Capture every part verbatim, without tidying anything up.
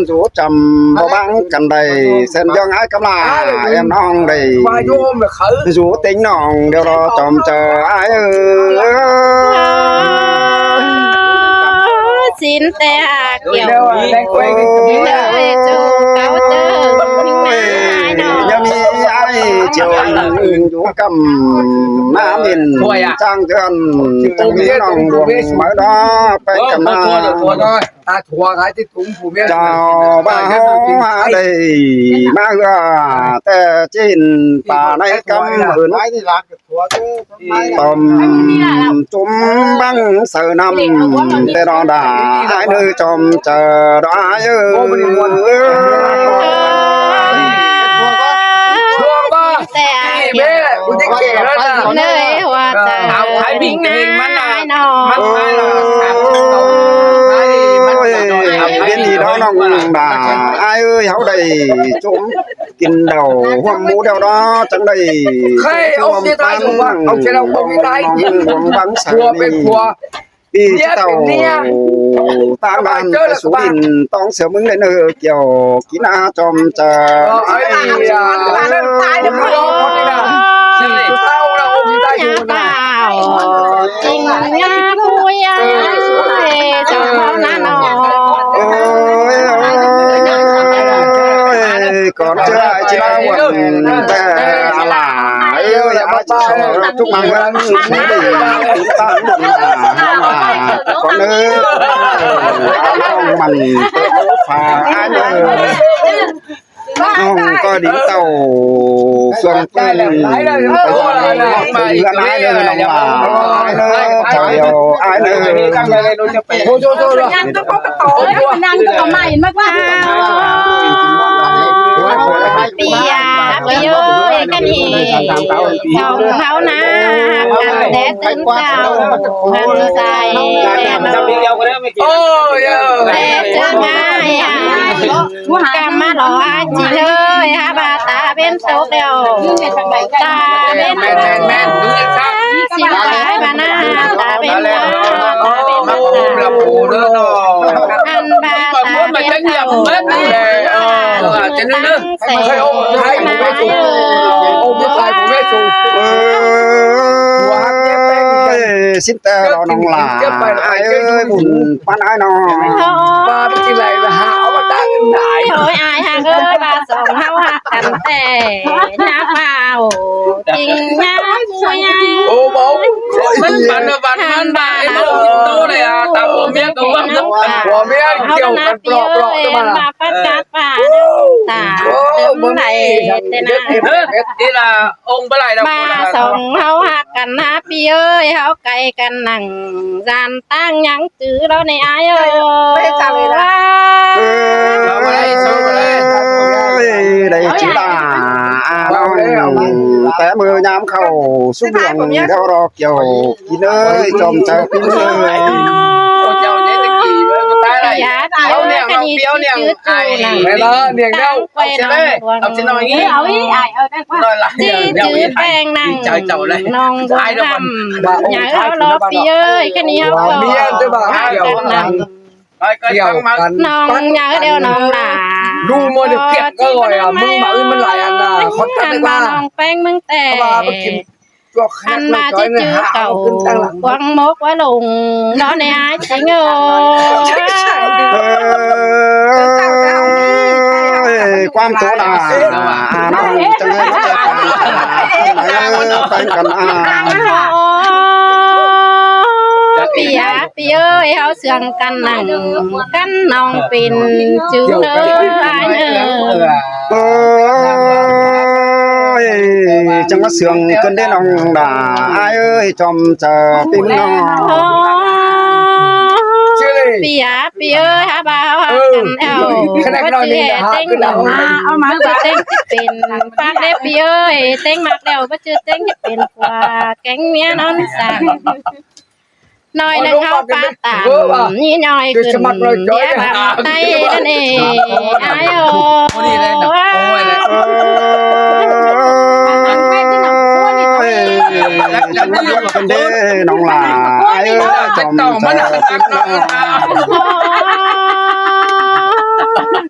Dú chăm báu báng căn đảy, sen ꞌdương ải ꞌcắm ꞌla, em ꞌnọng đảy. Dú têng ꞌnọng điêu ꞌló chom chaư ải ơi. Sính té hák kiẻo, ơi, chu cáu chaư, ꞌnhắng ꞌnị ải chiêu dú ꞌcắm ꞌnạ mên chang ꞌtươn, chang ꞌnị ꞌnọng buông máư đó, ꞌpéng căn ꞌnạ. Chao ꞌva ꞌháu hák đảy ꞌmá ꞌhứa, té ꞌchịn pả ꞌnị ꞌcắm ứn. Tỏm chum báng saư ꞌnặm, té đó đa ải ꞌnị chom chaư đó ải ơi. Ơi, ꞌviến đi đó ꞌnọng đa ải ơi, ꞌháu đảy chum kin đảu ꞌhuôm ꞌmú điêu đó chắng đảy. Khay, ông chia tay chum báng, ông chia tay, ông chia tay. Buông báng saư ꞌnị. Đi chứ tàu. Tán ban cái số điện tong sửa mứng lên, ơ, kiểu kỹ na chom chaư. Ôi, ôi, ôi, con chưa ai chỉ là buồn, té à là, ơ, ya bác chỉ so, chúc mừng, ơ, chúng ta cũng là, là con ơi, ơ, mặn, phá, ai ơi. Ông coi đi tàu xuân quên, phải gọi là ngọt phun gắn ai nữa, lòng là ai nữa, chào điều ai nữa. Pia, pia ơi, cái gì? Chồng háo ná, ăn để tin chào, ăn dài, ăn Ôi, ơ. Té chớ ngái à. Căm má lo ai chỉ ơi, hả bà ta bên sốt đèo. Ta bên sốt đèo. Xin lỗi bà nà, ta bên sốt đèo. Ăn bà ta bên sốt đèo. Ôi, xin té lo ꞌnọng là ai ơi, bun pán ai nó. Ba ꞌmí ꞌchí lai là háo ꞌva tăng nải. Ôi, ai hák ơi, ba song háo hák căn té. Nả phao, chính nả phuôi ai. Ô, báu. Bắn là bắn, bắn ba, em không tin đâu này à, tao có biết đâu, bắn đâu. Có biết, háo kiểu nả căn phi plọ, plọ, ơi, mà phát cát ba. Ta, ô, tấm bắn này, đi. Thế nả. Đi là Ông bá lai đọc. Ba song háo hák căn hả phi ơi, háo cay căn nẳng, dàn tang nhắn chữ đó này ai ơi. Ôi, đây chứ là, à, nó té mưa nhám khẩu, xúc đường theo đó kiểu, ký nơi, chòm chào ký nơi. Ôi, chào thế thì kỳ với con tái này. Dạ, kéo nẻo, cái gì kéo chứ nẻo, ai. Mẹ nó, niềng đâu. Quay nòng buông. Áo chứ nói ý. Áo ý, ai, ơ, đang qua. Nói là niềng, niềng ý. Chứ ꞌpéng nẳng. Chào, chào đây. Nòng buông ai đâu hăm. Nhớ lo phi ơi, cái niêu. Ủa, có. Miên chứ bà. Ai, ai, ai. Nòng nhớ đeo nòng là. Đu mua được kiệt cơ rồi à, mưng mà ơi, mưng lại ăn à, khó khăn đấy ba. Nòng ꞌpéng mưng té. Ba, ba, ba, Ăn mà chứ chứ cậu quăng mốc quá lùng. Đó nè ai chính ơi. Ôi, quan tố là, à, nó không, chẳng lẽ nó sẽ phản, phản, phản, phản, à. Pia, pia ơi, háo sương căn nẳng, căn nòng pin, chứ nơ, ai nơ. Ôi, chẳng có sương cơn đến ông đã ai ơi, chòm chà tim nó. Pia, pia ơi, hả bao hả căn eo. Bất cứ hè têng lòng, bất cứ têng pin, phát lếp pia ơi, têng mạc đeo, bất cứ têng pin, qua cánh mía non sàng. Nói năng háo pá tản, nhí nói cưng, đĩa bằng tay đó nè, ai ô. Ôi, nóng là ai ơi, chòm chà.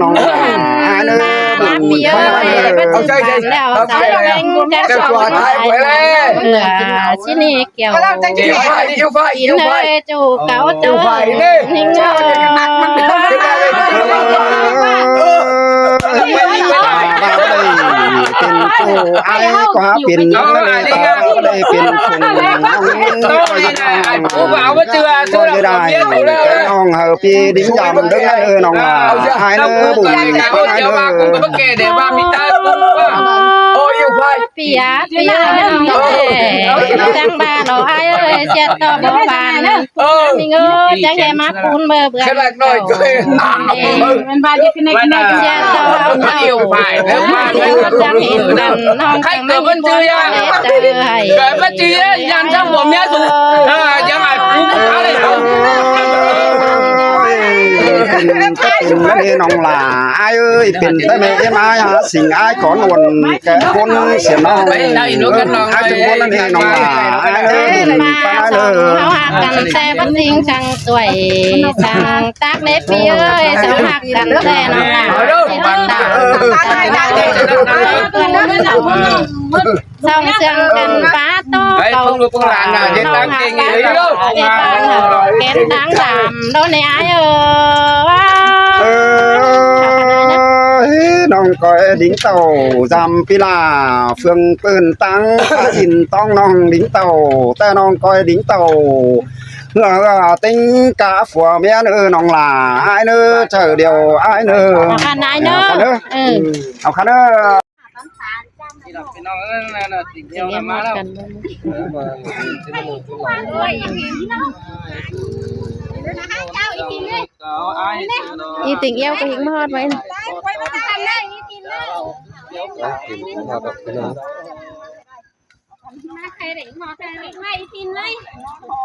ꞌnọng ꞌlạ. Ai ꞌnớ, ꞌmắn ꞌpi ơi, ꞌmắn ꞌchí ꞌcắm ꞌlẹo, ꞌchí ꞌcắm ꞌlẹo. ꞌChí ꞌnị kiẻo. Yêu phải, yêu phải, yêu phải. Ơ, ꞌchu cáu ꞌchu ꞌnị. ꞌNính ơi. Pên ꞌchu ải ꞌcọ hák pên ꞌnọng ꞌlạ, ꞌcọ đảy pên phung ꞌnọng ꞌnị ꞌcọ hák ꞌnọng. ꞌCọ đảy đảy, ꞌcọ ꞌnọng hảư ꞌpi đính chăm đớng ꞌnớ ꞌnọng ꞌlạ. Ai ꞌnớ bun ꞌcọ ai ꞌnớ. ꞌPi á, ꞌpi ơi, ꞌnọng ꞌlạ. Chắng ꞌva ꞌnọ ai ơi, ꞌchí ꞌtọ báu ꞌván. ꞌMính ơi, chắng ꞌhế ꞌmá phun ꞌmự bươn. ꞌChí ꞌtọ ꞌhế ꞌnặn ꞌnọng chắng ꞌhế ꞌnặn ꞌnọng ꞌlạ. Ơ, pên ꞌtếch pên ꞌmắn ꞌhế ꞌnọng ꞌlạ. Ai ơi, pên ꞌtếch ꞌmắn ꞌhế ꞌmá hák sính ai cón uôn ꞌcọ ꞌcốn sia ꞌnọng. Ai ꞌchu ꞌcốn ꞌnặn ꞌhế ꞌnọng ꞌlạ. Ai ơi, ꞌpắn ai ơi. ꞌHáu ꞌhặc căn ꞌsê báu ꞌdính chắng ꞌtoi, chắng tắc ꞌlế ꞌpi ơi, ꞌchọ ꞌhặc căn ꞌsê ꞌnọng ꞌlạ. Song siêng căn pá ꞌtố ꞌcọ ꞌnọng ꞌhặc căn ꞌsê ꞌpắn ꞌhặc kén táng dăm đô ꞌnị ai ơ. Ơ, ꞌnọng ꞌcoi đính tảu dăm ꞌpi ꞌlạ, phương pơn táng pá in tóng ꞌnọng đính tảu, té ꞌnọng ꞌcoi đính tảu. ꞌHưa, ꞌhưa, ꞌtếng cá phua ꞌmía ꞌnớ ꞌnọng ꞌlạ, ai ꞌnớ, chaư điêu ai ꞌnớ. Au khăn ai ꞌnớ. Au khăn ꞌnớ. Au khăn ꞌnớ. Tình yêu hot căn. Ê, tình yêu ꞌcọ ꞌhịt ꞌmá ꞌhọt ꞌvạy.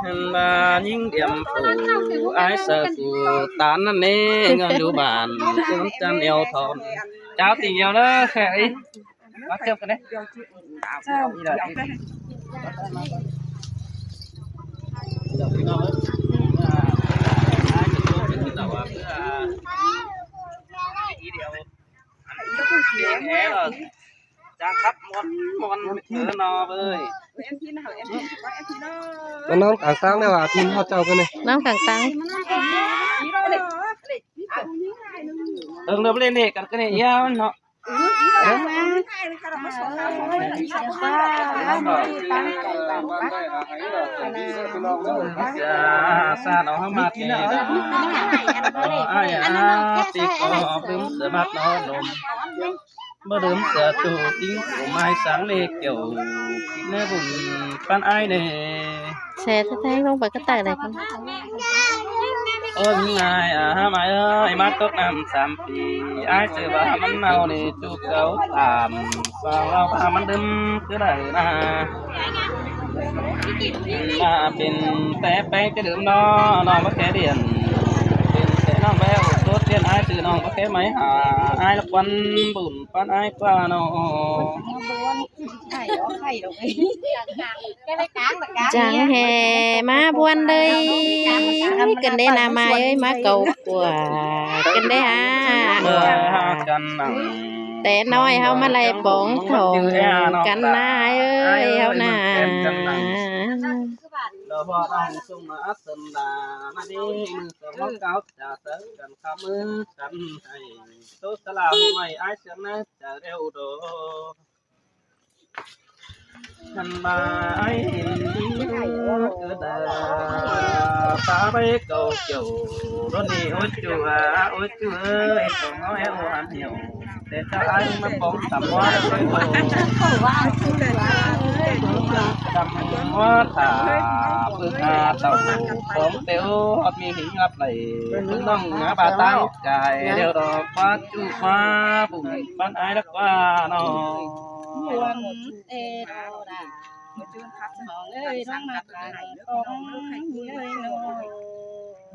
Hên ꞌva ꞌnhính điêm phủ, ai saư phủ tán ꞌnặn ꞌnị, ꞌngớn dú bản, ꞌchớ chăn eo thon. Chào tình yêu đó. Bắt tiếp cái đấy. Chả khắp món, món, món thịt. Ơ, nó ơi. Nó nóng tảng sáng đấy à, thịt hot chào cái này. Nóng tảng sáng. Đừng đập lên đi, cắt cái này, yeah, nó. Sa, sa nó hăm mát đi. Ai à, tí có đớm sửa bát nó đốm. Bơ đớm sửa chủ chính của mai sáng đi kiểu nê bùn pan ai nê. Xe thế thế không phải cái tài này không? Ôi, mai à, mai ơi, mát cốc năm sắm pì, ai sửa bát mắn mau nê, chú kéo tạm, sao lao bát mắn đớm cứ đợi na. À, pên té péng cái đớm nó, nó bác ké điện. Pên té nó béo, tốt tiên ai sửa nó bác ké máy hả, ai là quan bùn, quan ai qua nó. Chắng ꞌhế ꞌmá ꞌbuôn đơi. Căn đé na mai ơi, ꞌmá cáu ꞌquá. Căn đé hả. Té ꞌnọi ꞌháu ꞌmá lai bóng thong căn na ơi, ꞌháu na. Khăn ba ai hên đi ư đà phá báy cầu kiểu đốt đi ôi chú à, ôi chú ơi, tổng nó em hàn hiểu. Để cho ai mà bóng tắm hoa. Tắm hoa thả bưng à tàu bóng tếu hót mi hính ngập lầy. Bưng nòng ngã bà tang cài đều đó qua chú hoa bùng bắn ai đắc qua nó. Buôn ê đô đà. Hóng ơi, nóng mặt là hóng ơi, nóng.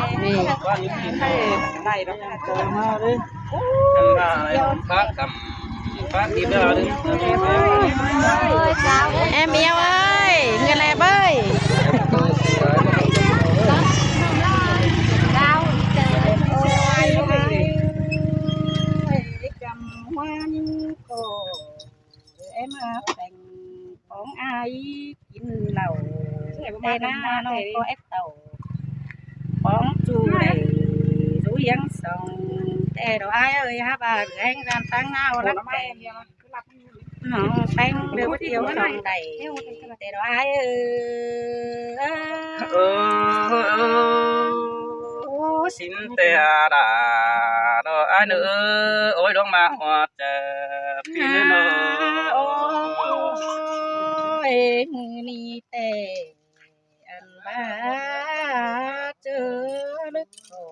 ꞌnị. Em yêu ơi, người lẹ bơi. Em ꞌpéng ꞌpóng ai kin lảu, ꞌtẹ ꞌnớ ꞌnọng ꞌcọ ép tảu ꞌpóng ꞌchu đảy dú hiếng song. ꞌTẹ đó ai ơi, hák ꞌva ꞌhứ ꞌhéng ꞌdan ꞌtáng ꞌnáo lắc ꞌpéng. ꞌNọng ꞌpéng đảy báu ꞌchưa song đảy, ꞌtẹ đó ai ơi. Ơ, ơ, ơ, sín ꞌtẹ đa, đó ai ꞌnớ, ôi, đuống ꞌmá ꞌhuột chaư ꞌpi ꞌnớ ꞌnớ. Ôi, ꞌmự ꞌnị ꞌtẹ ăn ꞌva ꞌchớ lứk khổ,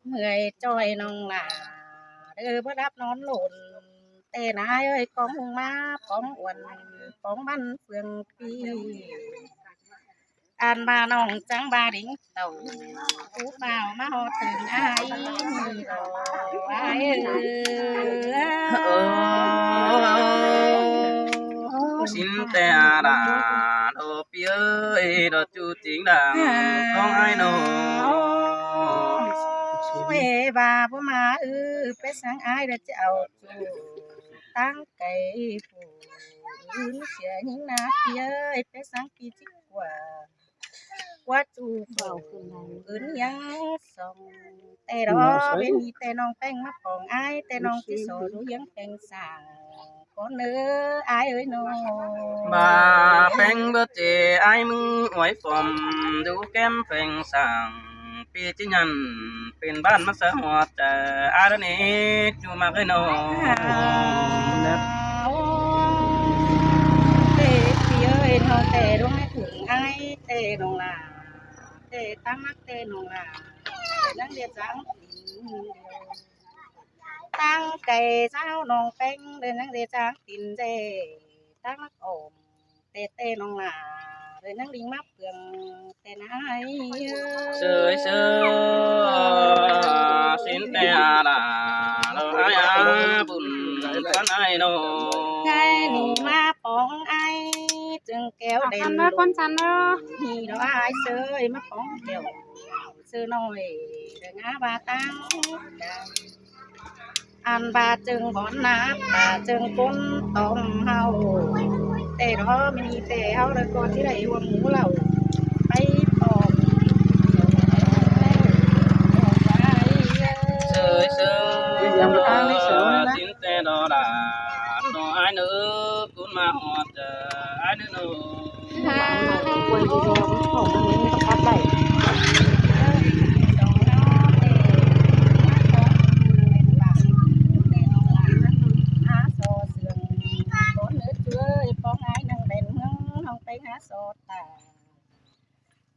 ꞌmưa ꞌchoi ꞌnọng lả, đơ báu đắp ꞌnón lôn. ꞌTẹ ꞌnớ ai ơi, ꞌcóng ꞌmá ꞌpóng uôn, ꞌpóng băn phương ꞌpi. Ăn ꞌva ꞌnọng chắng ꞌva đính tảu, cú pao ꞌmá ꞌhọt tứn ai ꞌnị đó, ai ơi. Ơ, sín ꞌtẹ đa, đó ꞌpi ơi, đó ꞌchu chính đa ꞌcóng ai ꞌnớ. Ôi, ꞌva báu ꞌmá ư, pét sáng ai đó ꞌchí au ꞌchu ꞌtáng cay phủ ứn sia ꞌnhính ꞌná ꞌpi ơi, pét sáng ꞌpi ꞌchí ꞌquá, ꞌquá ꞌchu phủ ứn hiếng song. ꞌTẹ đó bến ꞌnị ꞌtẹ ꞌnọng ꞌpéng ꞌmá ꞌpóng ai, ꞌtẹ ꞌnọng ꞌchí so dú hiếng ꞌpéng sảng ꞌcốn ꞌnớ ai ơi ꞌnớ. ꞌVa ꞌpéng báu ꞌchưa ai ꞌmứng uối phom dú kém ꞌpéng sảng ꞌpi ꞌchí nhẳn pên ꞌván ꞌmá sáư ꞌhuột chaư ai đó ꞌnị ꞌchu ꞌmặc ơi ꞌnớ. ꞌTẹ ꞌpi ơi, ꞌnọng ꞌtẹ đuống ai thửng ai, ꞌtẹ ꞌnọng lả, ꞌtẹ ꞌtáng ꞌmặc ꞌtẹ ꞌnọng lả, ꞌnăng đảy chắng tin ꞌtáng cay ꞌsáo ꞌnọng ꞌpéng, đảy ꞌnăng đảy chắng tin dê ꞌtáng ꞌmặc ôm. ꞌTẹ ꞌtẹ ꞌnọng lả, đảy ꞌnăng đính ꞌmá phương ꞌtẹ ꞌnớ ai. Sơi sơi, sín ꞌtẹ đa, đó ai á bun sắn ai ꞌnớ. Ai ꞌnị ꞌmá ꞌpóng ai, ꞌchương kéo đen ꞌnớ, ꞌcốn sắn ꞌnớ. ꞌNị đó ai sơi ꞌmá ꞌpóng kéo sơi ꞌnọi, đảy ngá ꞌva ꞌtáng ăn ꞌva ꞌchương bón nả, ꞌva ꞌchương ꞌcốn tóm ꞌháu. ꞌTẹ đó ꞌmự ꞌnị ꞌtẹ ꞌháu đa ꞌcọ ꞌchí đảy uống ꞌmú lảu. Pay pom. Sơi sơi, sín ꞌtẹ đó đa, đó ai ꞌnớ, ꞌcốn ꞌmá ꞌhuột chaư ai ꞌnớ ꞌnớ.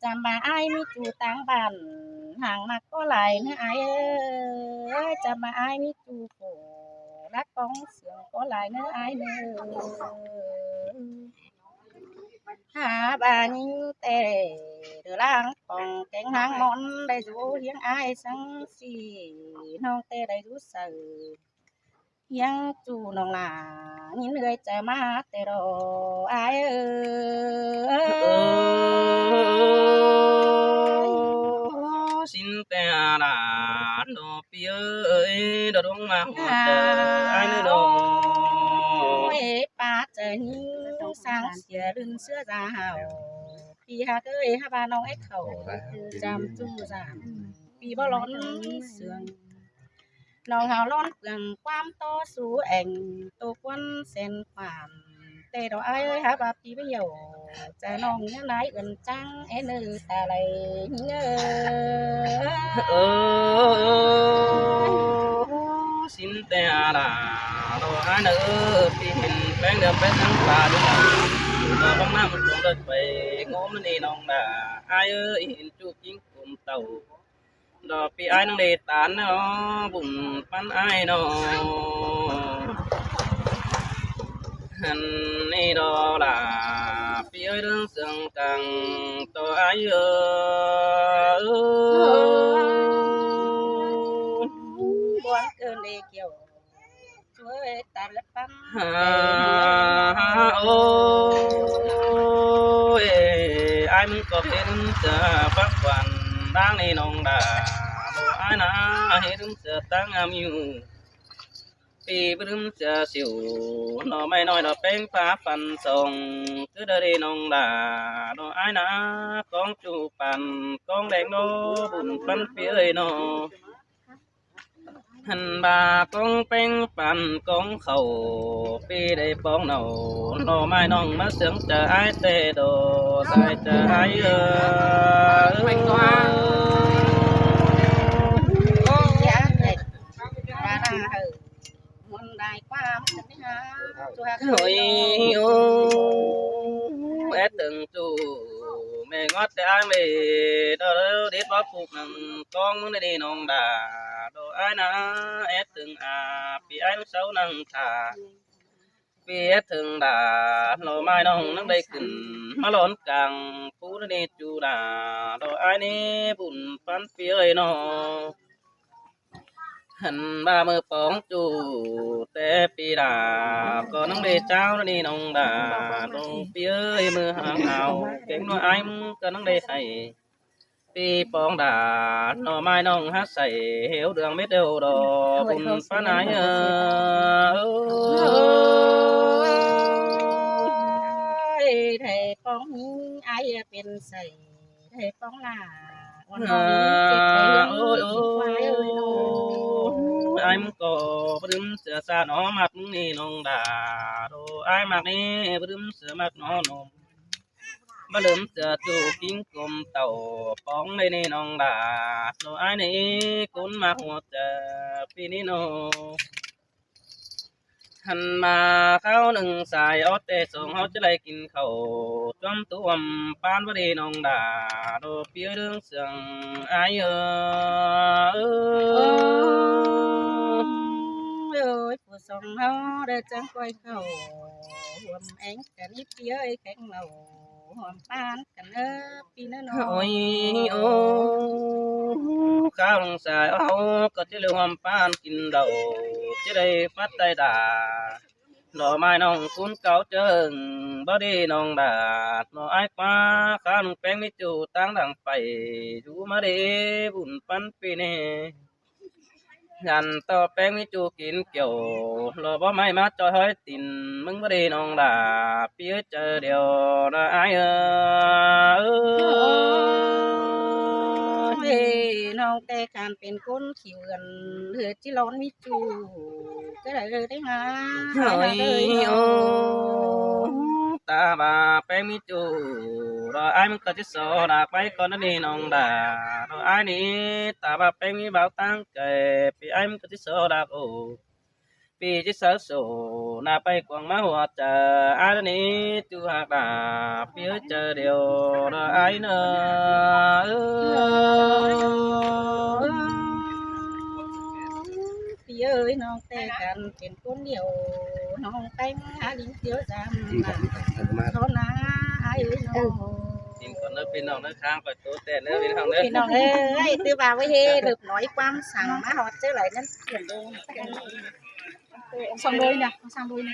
Chăm ꞌva ai ꞌmí ꞌchu ꞌtáng bản, hang ꞌmặc ꞌcọ lai ꞌnớ ai ơi. Chăm ꞌva ai ꞌmí ꞌchu khổ, lắc ꞌcóng sương ꞌcọ lai ꞌnớ ai ꞌnớ. Hák ꞌva ꞌnhính ꞌtẹ, đơ ꞌláng pong kéng ꞌláng món, đảy dú hiếng ai săng si, ꞌnọng ꞌtẹ đảy dú saư hiếng ꞌchu ꞌnọng lả, ꞌnhính ơi chaư ꞌmá ꞌtẹ đó ai ơi. Đón mà hoa tơ ai nữa đó. Ôi, ba tơ nhính sáng sia lưn sứa ra hào. Pi hák ơi, hák ba nong ếch khảu, chăm chu dản. Pi báu lón sương. Nong hào lón pương ꞌquám tó sú ẻng, tô ꞌquán sen khoản. Té đó ai ơi, hák ba pi báu hiểu. Chả nong nhá nái ươn chăng, é nư ta lầy nhớ. Ơ, xin té à đà, đó ai nơ, pi hên ꞌpéng đeo ꞌpéng thắng ba đi. Đó băng năm cũng đợt phải ngốm đi nong đà, ai ơi, hên chu kính cùm tàu. Đó pi ai nong đi tán nó, bùn pắn ai nó. Hẳn đi đó là pi ơi đương sương căng, tô ai ơi. Buôn cơn đi kiểu. Ôi, ai ꞌmứng ꞌcọ hên sia bác quan đang đi nong đà. Đó ai nả hên sia tang am yu. Pi báu ꞌlứm sia siu, nó mai nói đó ꞌpéng phá phăn song, cứ đa đi nong đà. Đó ai nả cóng chu păn, cóng đen đó bùn pắn pi ơi nó. Hẳn ba cóng ꞌpéng păn cóng khảu, pi đảy póng nảu, nó mai nong ꞌmá sương chả ai té đó, sai chả ai ơi. Ôi, ôi, é tưng chu, mẹ ngót té ai mẹ, đó đít bó phục nắng, cóng ꞌmứng đi nong đà, đó ai nả, é tưng à, pi ai ꞌmứng sáu nắng thả. Pi é tưng đà, nó mai nong nắng đảy khửn, ꞌmá lón căng, phú đi chu đà, đó ai đi bùn pắn pi ơi nó. Hẳn ba ꞌmự póng chu té pi đà, ꞌcọ nắng đi cháo đi nong đà, nong pi ơi ꞌmự hăng ao, kéng nó ai ꞌmứng ꞌcọ nắng đi hay. Pi póng đà, nó mai nong hák say, hiếu đường mết đều đó, bùn pắn ai ơi. Ôi, thầy póng ai pên say, thầy póng là, ôi, ôi, ai ꞌmứng ꞌcọ báu ꞌlứm sia sa nó mắc ꞌmứng đi nong đà, đó ai mắc đi báu ꞌlứm sia mắc nó nó. Báu ꞌlứm sia chu kính cùm tàu póng đi đi nong đà, đó ai đi cún mắc hua chả pi đi nó. Hẳn ba kháo nưng sai ót té song ót ꞌchí đảy kin khảu, chuôm tu ꞌhuôm pán báu đi nong đà, đó pi ơi đương sương ai ơi. Ôi, ôi, phủ song hảu đa chắng quay khảu, ꞌhuôm éng căn ꞌnị pi ơi kéng lảu, ꞌhuôm pán căn ơ pi ꞌnớ nó. Ôi, ôi, kháo nưng sai ót ꞌcọ ꞌchí đảy ꞌhuôm pán kin đảu, ꞌchí đảy pắt tay đà. Đó mai nong cún cáu chơng, báu đi nong đà, nó ai ꞌquá, kháo nưng ꞌpéng ꞌmí chu tang đang pay, dú ꞌmá đi bùn pắn pi ꞌnị. Găn tó ꞌpéng ꞌmí chu kin kiẻo, lo báu ꞌmạy ꞌmá ꞌchoi ꞌhới tin, ꞌmứng báu đi nong đà, pi ơi chơ điêu, đó ai ơi. Ôi, nong té căn pên cốn khỉu ươn, ꞌhứ ꞌchí lón ꞌmí chu, ꞌcọ đảy ꞌhứ té hả. Ôi, ôi, ta ba ꞌpéng ꞌmí chu, đó ai ꞌmứng ꞌcọ ꞌchí so đak pay ꞌcọ ꞌnớ đi nong đà, đó ai ꞌnị, ta ba ꞌpéng ꞌmí báo tang kẻ, pi ai ꞌmứng ꞌcọ ꞌchí so đak ô. Pi ꞌchí sáư sổ, nả pay cuông ꞌmá hua chả, ai ꞌnị, chu hák đà, pi ơi chơ điêu, đó ai ꞌnớ. Pi ơi, nong té căn pên cốn điêu, nong ꞌpéng hák lính tiếu dăm, thó ná, ai ơi, nong. Tin con ꞌnớ pi nong ꞌnớ kháng, coi tố tẹn ꞌnớ pi nong ꞌnớ. Pi nong ơi, ꞌtứ ba ꞌvới ꞌhế, lợp nói ꞌquám săng ꞌmá ꞌhọt ꞌchớ lai ꞌnặn. Song đôi nè, song đôi nè.